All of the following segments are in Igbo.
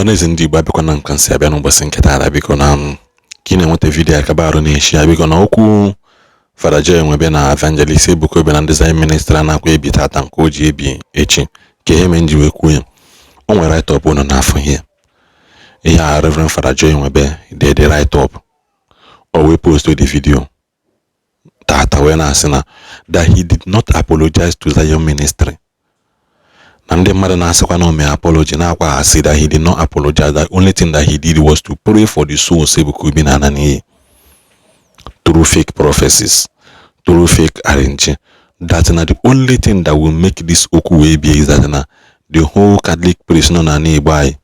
Ọhaneze ndị Igbo, abịakwana nka nsị abịa n'ụbọchị nke taata. Biko, na ka ị na-enweta video akaba arụ na-eshi ya. Biko, na okwu Fada Joe Nwebe na Evangelist Ebuka Obi na ndị Zion Ministry na-akwa ebi tata nke o ji ebi echi ka ihe mere nji wee kwuo ya. O nwere write up unu n'afọ ihe ihe a Reverend Fada Joe Nwebe did the write up, o wee post the video tata wee na-asị na that he did not apologize to Zion Ministry, na ndị mmadụ na-asịkwa na o mee apology na-akwa asị, that he did not apologize, that only thing that he did was to pray for the souls Ebuka Obi na ana n'iyi through fake prophecies, through fake arrange, that na the only thing that will make this okwu wee bie is that na the whole Catholic priest nọ n'ala Igbo anyị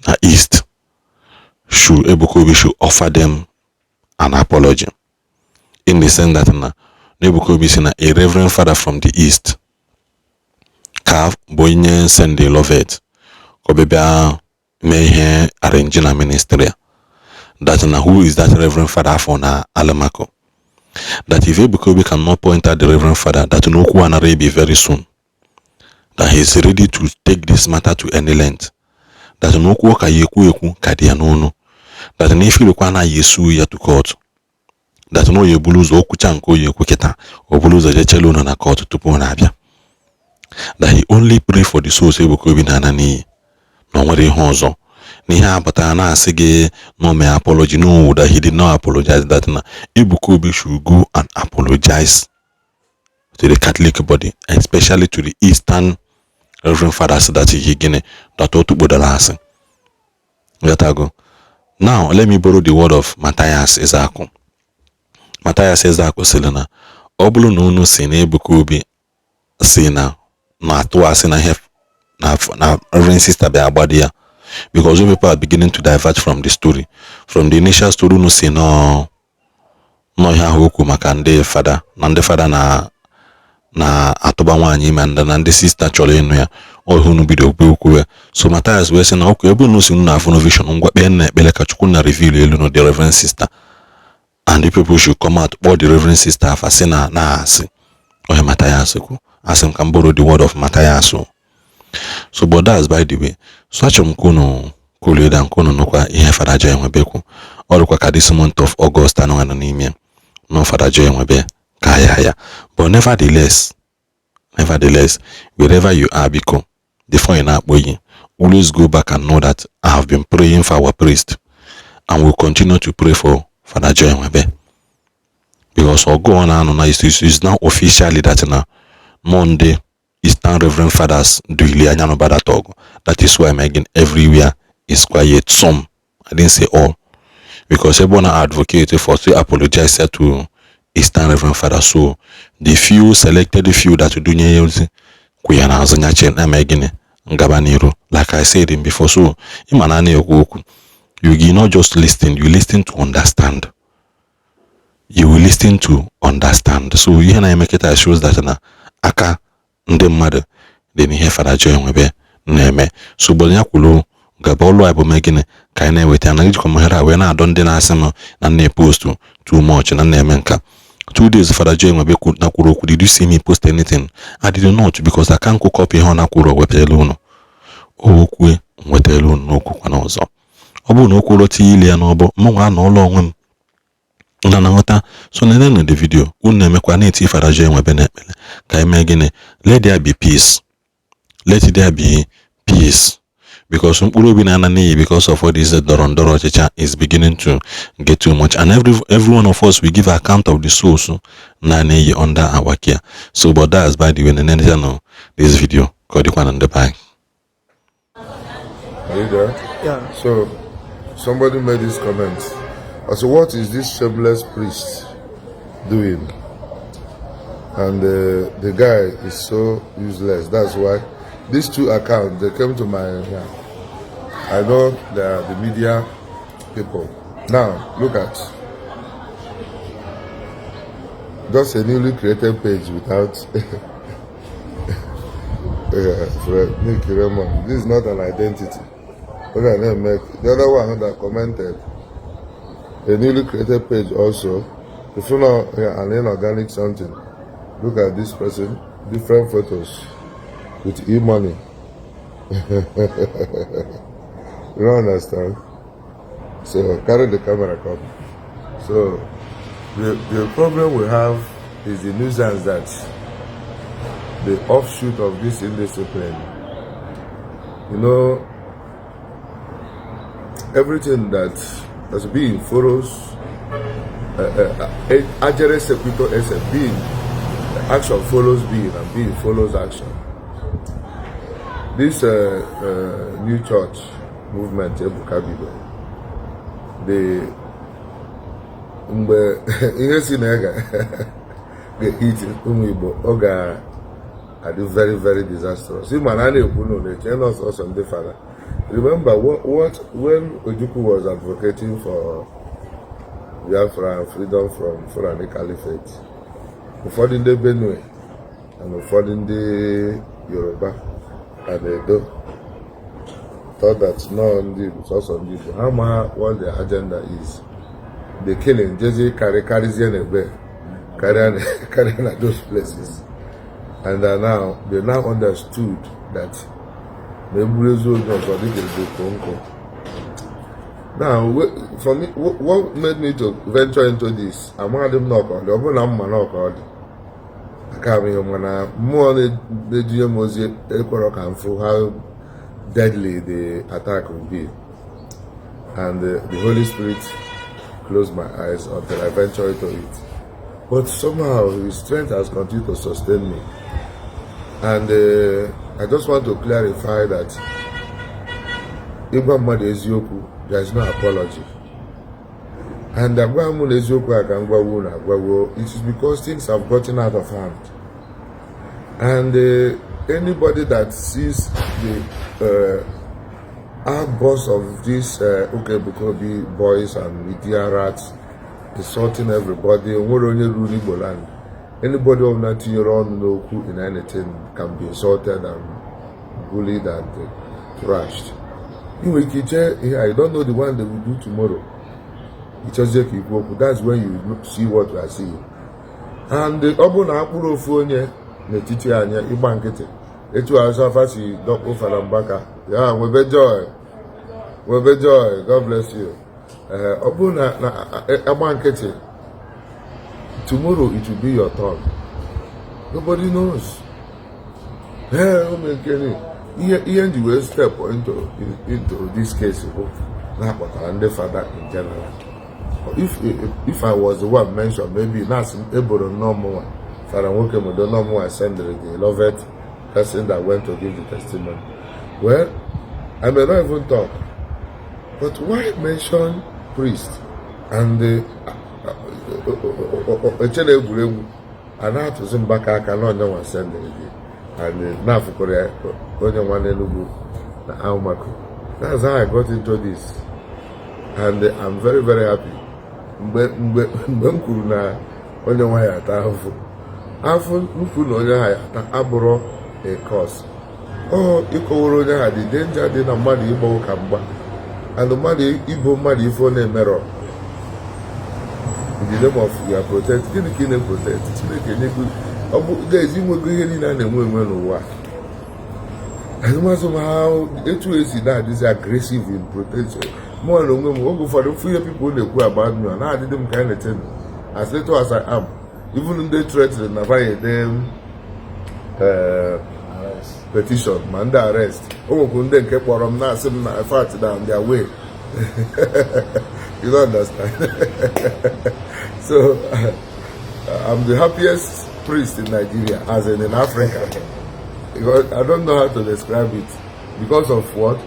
na East should, Ebuka Obi should offer them an apology, in the sense that na Ebuka Obi si na a reverend father from the East ka bụ onye send Lovett ka ọ bịa mee ihe arrange na ministry a, that na who is that reverend father afọ na Alamako, that if Ebuka Obi cannot point out the reverend father, that n'okwu anara ebi very soon, that he is ready to take this matter to any length, that n'okwu ọ ka ya ekwu ekwu ka dị ya n'ọnụ, that na ifirikwa anaghị esu ya to court, that na oyi ebulu ụzọ okwucha nke oyi ekwu kịta, o buru ụzọ jee chele unu na court tupu ọ na-abịa, that he only pray for the souls Ebuka Obi na-ana n'iyi, na o nwere ihe ọzọ, na ihe a pụtara na-asị gị na o mee apology, no, that he did not apologize, that na Ebuka Obi should go and apologize to the Catholic body, especially to the Eastern Reverend Fathers, that he gịnị that o tukpodara asị. Ghọtago? Now let me borrow the word of Matthias Ezeaku. Matthias Ezeaku sịrị na ọ bụrụ na unu si na Ebuka Obi si na na-atụ asị na ihe na Reverend Sister bịa agbadi ya, because you people are beginning to divert from the story, from the initial story. Unu si nọ nọ ihe ahụ okwu maka ndị fada na ndị fada na na-atụba nwaanyị ime na ndị sister chọrọ ịnụ ya ọhụ unu bido okwu okwu ya. So Matthias wee sị na okwu ebe unu si unu na-afụ no vision, ngwa kpee na ekpere ka Chukwu na reveal elu no the Reverend Sister, and the people should come out kpọọ the Reverend Sister afa sị na na-asị onye Matthias kwu. Asị m ka m borrow the word of Matthias o. So, but that's by the way. So achọrọ m ka unu kwulie nke unu nụkwa ihe Fada Joe Nwebe kwu. Ọ dịkwa ka this month of August anụ nọ n'ime nọ Fada Joe Nwebe ka ya. But nevertheless, wherever you are, biko, before ị na-akpọ iyi, always go back and know that I have been praying for our priest and will continue to pray for Fada Joe Nwebe, because ọgụ ọ na-anọ na is now officially that na nọ ndị Eastern Reverend Fathers duili anya n'ụbadata ọgụ. That is why again everywhere is quiet. Some, I didn't say all, because ebe ọ na advocate for to apologize to Eastern Reverend Fathers, so the few selected few that dunye ya ozi kwụ ya n'azụ nyache na-eme gịnị ngaba n'iru, like I said in before. So ịma na a na-ekwu okwu, you not just listen, you listen to understand, you will listen to understand. So ihe na-eme kịta shows that na aka ndị mmadụ dị n'ihe Fada Joe Nwebe na-eme. So gbọdọ ya kwuru gaba ọlụ anyị bụ mee gịnị ka anyị na-eweta na ijikwa m ohere a wee na-adọ ndị na-asị m na nna post too much na na-eme nka. 2 days Fada Joe Nwebe na kwuru okwu, did you see me post anything? I did not, because I can't cook up ihe ọ na-kwuru o wepụtara unu o okwue nwetara unu n'okwu kwana ọzọ. Ọ bụrụ na okwu tinye ile ya n'ọbụ mụnwa anọ ụlọ onwe m na na nghọta. So nenenu the video unu na-emekwa na-eti Fada Joe Nwebe n'ekpere ka anyị mee gịnị, let there be peace, let there be peace, because mkpụrụ obi na-ana n'iyi because of all this ndọrọ ndọrọ ọchịchị is beginning to get too much, and every one of us will give account of the souls na n'iyi under our care. So, but that's by the way. Nenenu this video ka ọ dịkwa na ndị be anyị. Are you there? Yeah. So, somebody made this comment. I said, "What is this shameless priest doing?" And the guy is so useless. That's why these two accounts, they came to my. Yeah. I know they are the media people. Now, look at just a newly created page without. Yeah, Fred Nick Raymond. This is not an identity. Okay, then make the other one that commented, a newly created page also. If you know, yeah, an inorganic something. Look at this person, different photos with e-money. You don't understand? So carry the camera come. So the problem we have is the nuisance that the offshoot of this indiscipline. Everything that has been follows agere sequitur esse, being action follows being and being follows action. This new church movement Ebuka bido, the mgbe ihe si na ya ga-ehit ụmụ Igbo, ọ ga-adị very, very disastrous. Ịma na a na-ekwu na na-eche na ọsọsọ ndị fada. Remember what when Ojukwu was advocating for Biafra and freedom from Fulani Caliphate, ụfọdụ ndị Benue and ụfọdụ ndị Yoruba and Edo thought that no, ndị Igbo, sọsọ ndị Igbo ha ma what their agenda is. The killing jezi karịzie n'ebe karịa na those places, and now they now understood that na egburu ezi onye ọzọ dịka ego nkụ. Now, for me, what made me to venture into this, amaghị m na ọka ọ dị. Ọ bụrụ na m ma na ọka ọ dị aka m ihe, mana mmụọ na-edunye m ozi ekwerọ ka m fụ how deadly the attack will be, and the Holy Spirit closed my eyes until I venture into it. But somehow His strength has continued to sustain me, and I just want to clarify that ịgwa mmadụ eziokwu, there is no apology. And agwa m na eziokwu a ka m gwawo na agwawo, it is because things have gotten out of hand. And anybody that sees the outburst of these Ụka Obi boys and media rats insulting everybody, onwere onye ruru Igbo land, anybody ọbụla tinyere ọnụ n'okwu in anything can be insulted and bullied and thrashed. Ị nwere ike iche ihe, I don't know the one they will do tomorrow. Ịchọzie ka ikwu okwu, that's when you see what you are seeing. And ọ bụrụ na akpụrụ ofu onye n'etiti anyị ịgba nkịtị etu asafa si dọkpụ Fada Mbaka ya, nwebe joy, nwebe joy, God bless you. Ee, ọ bụrụ na agba nkịtị, tomorrow it will be your turn. Nobody knows. Ee, ụmụ ihe nji wee step into this case bụ na-akpọtara ndị fada in general. If I was the one mentioned, maybe na-asị eboro nnọọ mụnwa Fada nwoke modo nnọọ mụnwa sendịrị the loved person that went to give the testimony, well, I may not even talk. But why mention priest and the eche na egwuregwu a na-atụzi Mbaka aka na onye nwa sendịrị gị and na-afụkọrọ ya onye nwa n'Enugu na Ahụmakụ? That's how I got into this, and I'm very, very happy. Mgbe m kwuru na onye nwa ya ata ahụhụ afụ, m kwuru na onye ha ya ata abụrụ a curse. Ọ ịkọwara onye ha the danger dị na mmadụ ịgba ụka mgba and mmadụ ibo mmadụ ife ọ na-emerọ in the name of you are protect. Gịnị ka ị na-protect? Chineke nyego ọ bụ ga-ezi nwego ihe niile a na-enwe enwe n'ụwa. Azụmazụ m ha etu esi na-adịzi aggressive in protection. Mụ na onwe m, oge ụfọdụ mfụ ihe people na-ekwu about me, ọ na-adịdị m ka anyị na-eche as little as I am. Even ndị threatening na va ede petition ma ndị arrest, o nwekwu ndị nke kpọrọ m na-asị m na in fact na on their way. You don't understand? So I'm the happiest priest in Nigeria, as in Africa, because I don't know how to describe it. Because of what?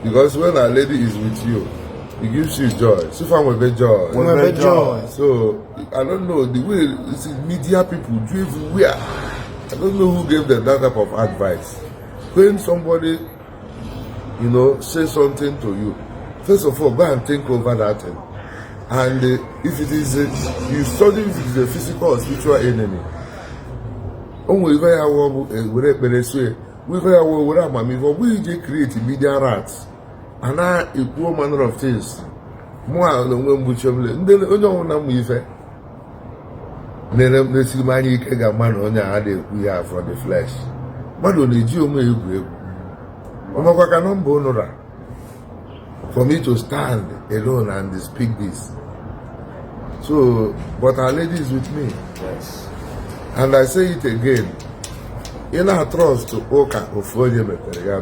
Because when a lady is with you, it gives you joy. Sufa nwebe joy. Nwebe joy. So I don't know the way you see media people do everywhere. I don't know who gave them that type of advice. When somebody say something to you, first of all, go and think over that thing. And if it is, a, you study if it is a physical or spiritual enemy. O nwere ife ya wụ bụ ewere ekpere sue, ife ya wụ were amamihe. Ọ bụghị ije create media rats a na-ekwu all manner of things. Mụ a na onwe m bụ Chemle, ndị onye ọbụla mụ ife na-esiri m anya ike ga-ama na onye a na-ekwu ya for the flesh. Mmadụ na-eji onwe ya egwu egwu ọmakwa ka nọmba ụnụ ra. For me to stand alone and speak this. So, but Our Lady is with me. And I say it again, ị na-trust ụka ofu onye mepere ya,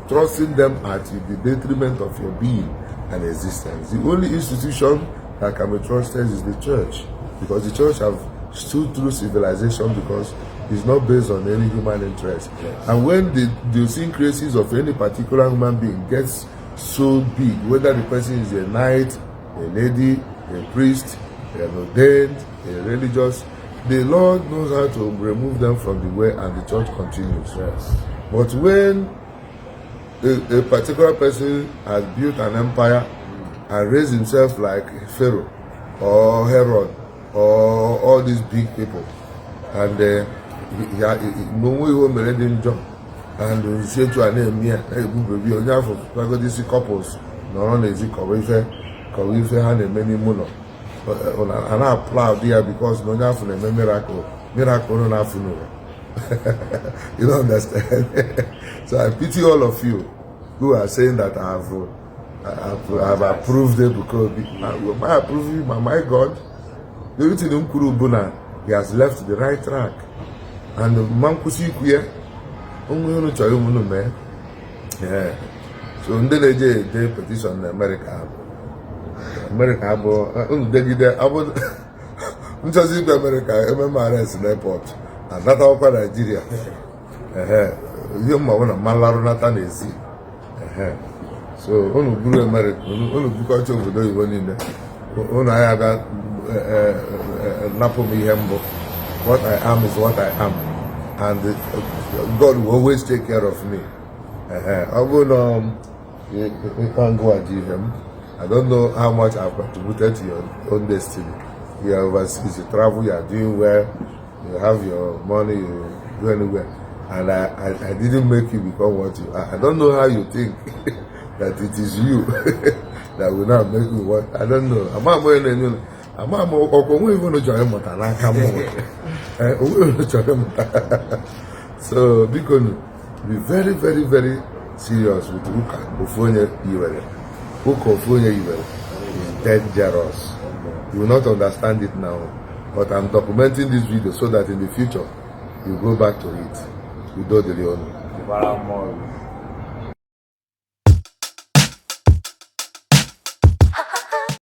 trusting them at the detriment of your being and existence. The only institution that can be trusted is the church, because the church have stood through civilization, because it's not based on any human interest. And when the idiosyncrasies of any particular human being gets so big, whether the person is a knight, a lady, a priest, an ordained, a religious, the Lord knows how to remove them from the way and the church continues. But when a particular person has built an empire and raised himself like Pharaoh or Herod or all these big people, and n'onwe ihe o mere dị njọ, and si etu a na-eme ya, na-ebubebi onye afọ pụtagodi isi, couples nọrọ n'ezi kọwa ife, kọwa ife ha na-eme n'ime ụlọ, a na-applaud ya because na onye afọ na-eme miracle, miracle unu na-afụ n'ụwa. You don't understand. So I pity all of you who are saying that I have approved Ebuka Obi. Am I approving him? Am I God? The only thing m kwuru bụ na he has left the right track. And ma nkwụsị ikwu ya, onwe unu chọrọ unu mee. Yeah. So ndị na-eje ede petition na America bụ America abụ unu degide abụ nchọzi ikpe America eme arrest na airport anatawakwa Naijiria. Ehe, ihe mma bụ na mma larụ nata n'ezi. Ehe, so unu buru America, unu bukọcha obodo oyibo niile, unu anyị abịa napụ m ihe mbụ. What I am is what I am, and God will always take care of me. Ehe, ọ bụrụ na ngụwa ji ihe m, I don't know how much I've contributed to your own destiny. You are overseas, you travel, you are doing well, you have your money, you go anywhere. And I didn't make you become what you are. I don't know how you think that it is you that will now make me what. I don't know. Ama m onye na-enye unu. Ama m ọkwa onwe ife unu chọrọ ịmụta n'aka m. Onwe unu chọrọ ịmụta. So, biko nu, be very, very, very serious with ụka ofu onye yiwere. Ụka ofu onye yiwere is dangerous. You will not understand it now, but I'm documenting this video so that in the future you go back to it. Udo dịrị unu. Dịkwara mmụọ gị.